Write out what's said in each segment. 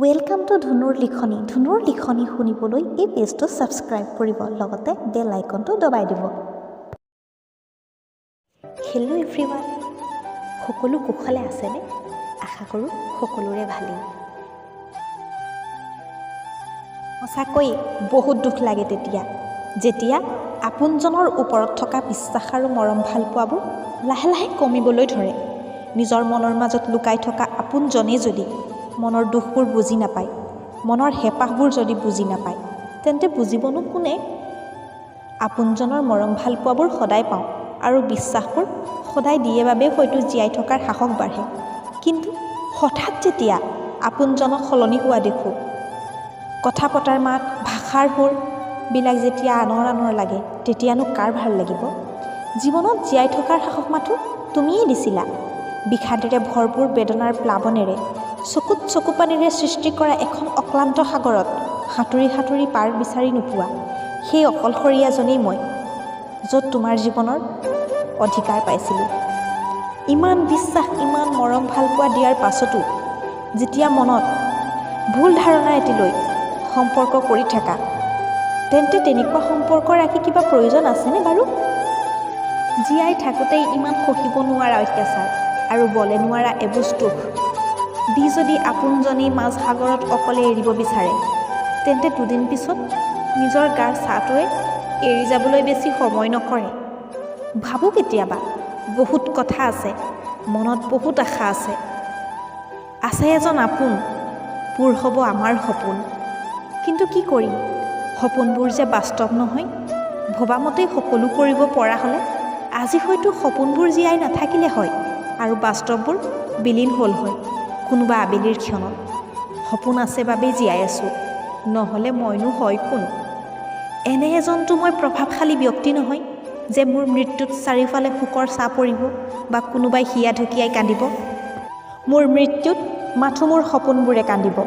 Welcome to ধুনুৰ লিখনি। ধুনুৰ লিখনি শুনিবলৈ এই পেজটো ছাবস্ক্ৰাইব কৰিব, লগতে বেল আইকনটো দবাই দিব। হেল্ল' এভৰিৱান, সকলো কুশলে আছেনে? আশা কৰোঁ সকলোৰে ভালেই। সঁচাকৈ বহুত দুখ লাগে তেতিয়া, যেতিয়া আপোনজনৰ ওপৰত থকা বিশ্বাস আৰু মৰম ভালপোৱাবোৰ লাহে লাহে কমিবলৈ ধৰে। নিজৰ মনৰ মাজত লুকাই থকা আপোনজনেই যদি মনৰ দুখবোৰ বুজি নাপায়, মনৰ হেঁপাহবোৰ যদি বুজি নাপায়, তেন্তে বুজিবনো কোনে? আপোনজনৰ মৰম ভালপোৱাবোৰ সদায় পাওঁ আৰু বিশ্বাসবোৰ সদায় দিয়ে বাবেই হয়তো জীয়াই থকাৰ সাহস বাঢ়ে। কিন্তু হঠাৎ যেতিয়া আপোনজনক সলনি হোৱা দেখোঁ, কথা পতাৰ মাত, ভাষাৰ সুৰবিলাক যেতিয়া আনৰ আনৰ লাগে, তেতিয়ানো কাৰ ভাল লাগিব? জীৱনত জীয়াই থকাৰ সাহস মাথোঁ তুমিয়েই দিছিলা। বিষাদেৰে ভৰপূৰ বেদনাৰ প্লাৱনেৰে, চকুত চকুপানীৰে সৃষ্টি কৰা এখন অক্লান্ত সাগৰত সাঁতুৰি সাঁতুৰি পাৰ বিচাৰি নোপোৱা সেই অকলশৰীয়াজনেই মই, য'ত তোমাৰ জীৱনৰ অধিকাৰ পাইছিলোঁ। ইমান বিশ্বাস, ইমান মৰম ভালপোৱা দিয়াৰ পাছতো যেতিয়া মনত ভুল ধাৰণা এটি লৈ সম্পৰ্ক কৰি থাকা, তেন্তে তেনেকুৱা সম্পৰ্ক ৰাখি কিবা প্ৰয়োজন আছেনে বাৰু? জীয়াই থাকোঁতেই ইমান সহিব নোৱাৰা অত্যাচাৰ আৰু বলে নোৱাৰা এবোজ দুখ দি যদি আপোনজনেই মাজ সাগৰত অকলে এৰিব বিচাৰে, তেন্তে দুদিন পিছত নিজৰ গাৰ ছাঁটোৱে এৰি যাবলৈ বেছি সময় নকৰে। ভাবোঁ কেতিয়াবা, বহুত কথা আছে মনত, বহুত আশা আছে, আছে এজন আপোন, পূৰ হ'ব আমাৰ সপোন। কিন্তু কি কৰিম, সপোনবোৰ যে বাস্তৱ নহয়। ভবামতেই সকলো কৰিব পৰা হ'লে আজি হয়তো সপোনবোৰ জীয়াই নাথাকিলে হয় আৰু বাস্তৱবোৰ বিলীন হ'ল হয় কোনোবা আবেলিৰ ক্ষণত। সপোন আছে বাবেই জীয়াই আছোঁ, নহ'লে মইনো হয় কোন? এনে এজনতো মই প্ৰভাৱশালী ব্যক্তি নহয় যে মোৰ মৃত্যুত চাৰিওফালে শোকৰ ছাঁ পৰিব বা কোনোবাই হিয়া ঢকিয়াই কান্দিব। মোৰ মৃত্যুত মাথোঁ মোৰ সপোনবোৰে কান্দিব,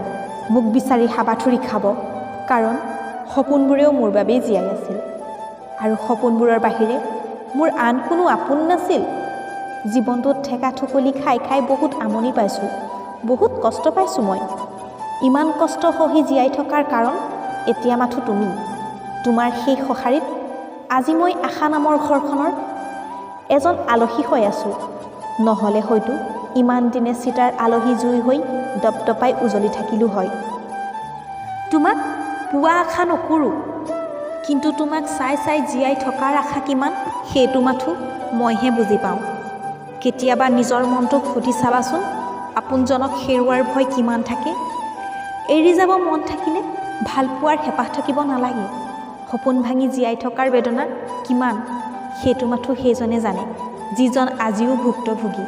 মোক বিচাৰি হাবাথুৰি খাব, কাৰণ সপোনবোৰেও মোৰ বাবেই জীয়াই আছিল আৰু সপোনবোৰৰ বাহিৰে মোৰ আন কোনো আপোন নাছিল। জীৱনটোত ঠেকা ঠুকলি খাই খাই বহুত আমনি পাইছোঁ, বহুত কষ্ট পাইছোঁ মই। ইমান কষ্ট সহি জীয়াই থকাৰ কাৰণ এতিয়া মাথোঁ তুমি। তোমাৰ সেই সঁহাৰিত আজি মই আশা নামৰ ঘৰখনৰ এজন আলহী হৈ আছোঁ। নহ'লে হয়তো ইমান দিনে চিতাৰ আলহী জুই হৈ দপদপাই উজলি থাকিলোঁ হয়। তোমাক পোৱা আশা নকৰোঁ, কিন্তু তোমাক চাই চাই জীয়াই থকাৰ আশা কিমান, সেইটো মাথোঁ মইহে বুজি পাওঁ। কেতিয়াবা নিজৰ মনটোক সুধি চাবাচোন, আপোনজনক হেৰুৱাৰ ভয় কিমান থাকে। এৰি যাব মন থাকিলে ভালপোৱাৰ হেঁপাহ থাকিব নালাগে। সপোন ভাঙি জীয়াই থকাৰ বেদনা কিমান, সেইটো মাথোঁ সেইজনে জানে যিজন আজিও ভুক্তভোগী।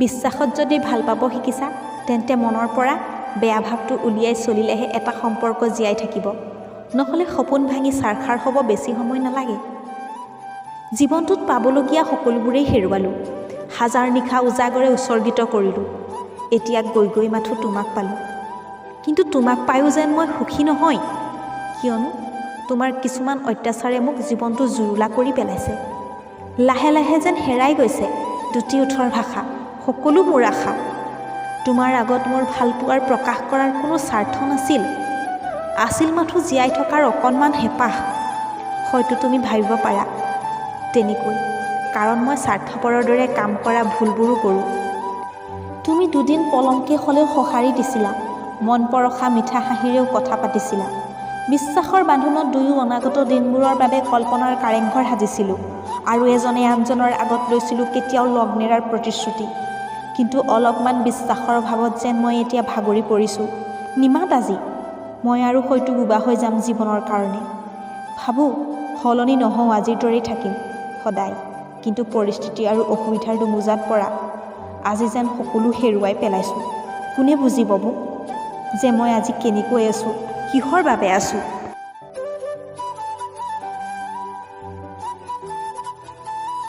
বিশ্বাসত যদি ভাল পাব শিকিছা, তেন্তে মনৰ পৰা বেয়া ভাৱটো উলিয়াই চলিলেহে এটা সম্পৰ্ক জীয়াই থাকিব। নহ'লে সপোন ভাঙি ছাৰখাৰ হ'ব বেছি সময় নালাগে। জীৱনটোত পাবলগীয়া সকলোবোৰেই হেৰুৱালোঁ, হাজাৰ নিশা উজাগৰে উৎসৰ্গিত কৰিলোঁ। এতিয়া গৈ গৈ মাথোঁ তোমাক পালোঁ। কিন্তু তোমাক পায়ো যেন মই সুখী নহয়, কিয়নো তোমাৰ কিছুমান অত্যাচাৰে মোক জীৱনটো জুৰুলা কৰি পেলাইছে। লাহে লাহে যেন হেৰাই গৈছে দুটি ওঁঠৰ ভাষা, সকলো মোৰ আশা। তোমাৰ আগত মোৰ ভালপোৱাৰ প্ৰকাশ কৰাৰ কোনো স্বাৰ্থ নাছিল, আছিল মাথোঁ জীয়াই থকাৰ অকণমান হেঁপাহ। হয়তো তুমি ভাবিব পাৰা তেনেকৈ, কাৰণ মই স্বাৰ্থপৰৰ দৰে কাম কৰা ভুলবোৰো কৰোঁ। তুমি দুদিন পলমকৈ হ'লেও সঁহাৰি দিছিলা, মন পৰশা মিঠা হাঁহিৰেও কথা পাতিছিলা। বিশ্বাসৰ বান্ধোনত দুয়ো অনাগত দিনবোৰৰ বাবে কল্পনাৰ কাৰেংঘৰ সাজিছিলোঁ আৰু এজনে আনজনৰ আগত লৈছিলোঁ কেতিয়াও লগ নেৰাৰ প্ৰতিশ্ৰুতি। কিন্তু অলপমান বিশ্বাসৰ অভাৱত যেন মই এতিয়া ভাগৰি পৰিছোঁ। নিমাত আজি মই আৰু হয়তো বোবা হৈ যাম জীৱনৰ কাৰণে। ভাবোঁ সলনি নহওঁ, আজিৰ দৰেই থাকিম সদায়। কিন্তু পৰিস্থিতি আৰু অসুবিধাৰ দোমোজাত পৰা আজি যেন সকলো হেৰুৱাই পেলাইছোঁ। কোনে বুজিব মোক যে মই আজি কেনেকৈ আছোঁ, কিহৰ বাবে আছোঁ?